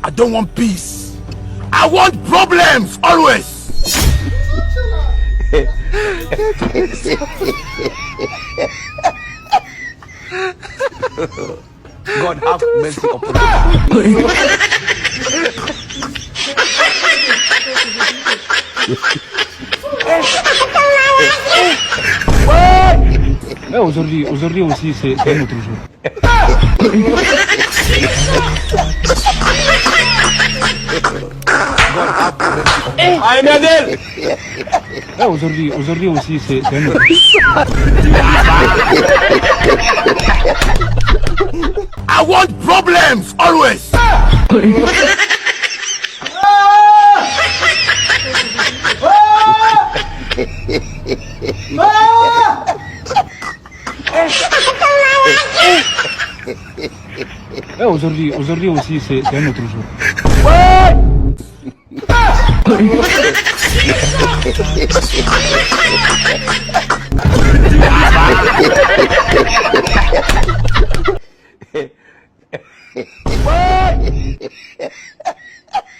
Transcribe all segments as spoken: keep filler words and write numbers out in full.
I don't want peace. I want problems always. God have mercy upon us. Eh, aujourd'hui, aujourd'hui aussi, c'est c'est un autre jour. Ay, mèdèl! Eh, aujourd'hui, aujourd'hui aussi, c'est c'est un autre jour. I want problems always. Eh, aujourd'hui, aujourd'hui aussi, c'est c'est un autre jour.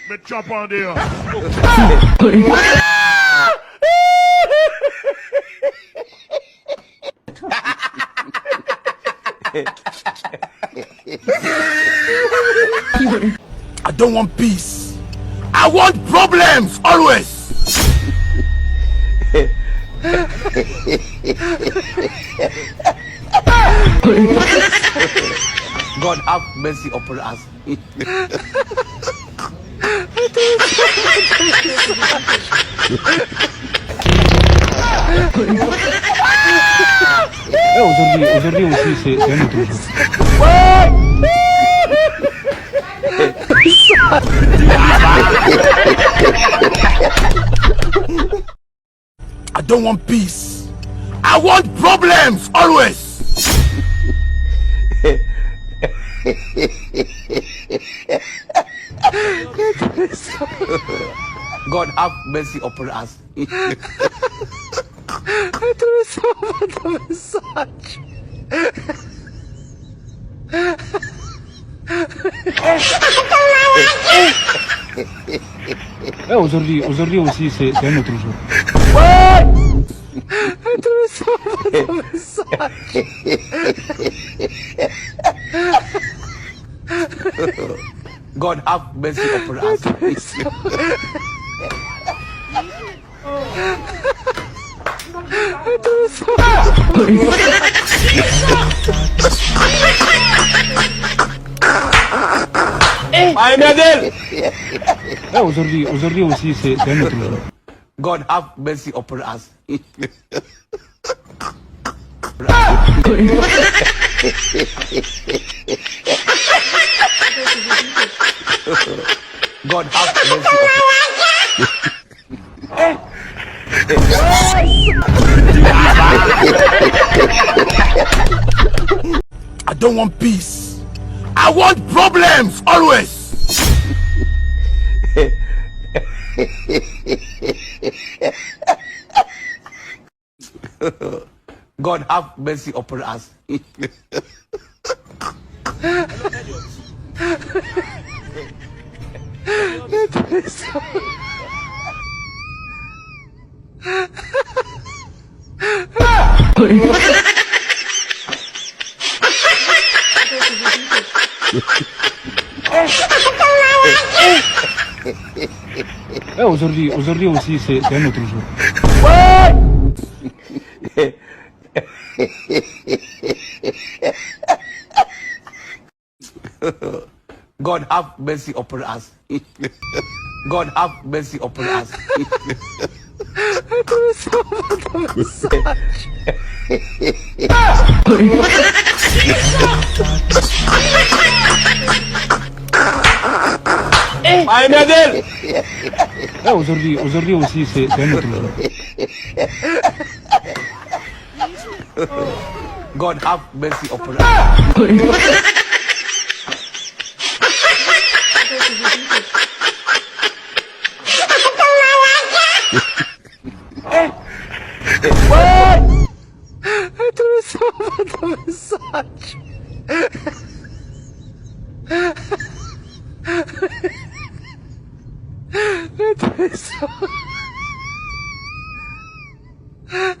Met tchòp an deyò. I don't want peace. I want problems always. God have mercy upon us. Eh, aujourd'hui, aujourd'hui aussi, c'est c'est un autre jour. I don't want peace. I want problems always. God have mercy upon us. Eh, aujourd'hui, aujourd'hui aussi, c'est c'est un autre jour. God have mercy upon us. Ay, mèdèl! Eh, aujourd'hui, aujourd'hui aussi, c'est c'est un autre jour. God have mercy upon us. God have mercy upon us. I don't want peace. I want problems always. God have mercy upon us. Eh, aujourd'hui, aujourd'hui aussi, c'est c'est un autre jour. God have mercy upon us. God have mercy upon us. Ay, mèdèl! Eh, aujourd'hui, aujourd'hui aussi, c'est c'est un autre jour. God have mercy upon us. Mwen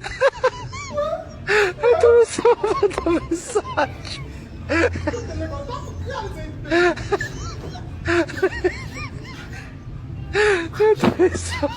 tonbe sou, mwen tonbe sou. Mwen tonbe sou.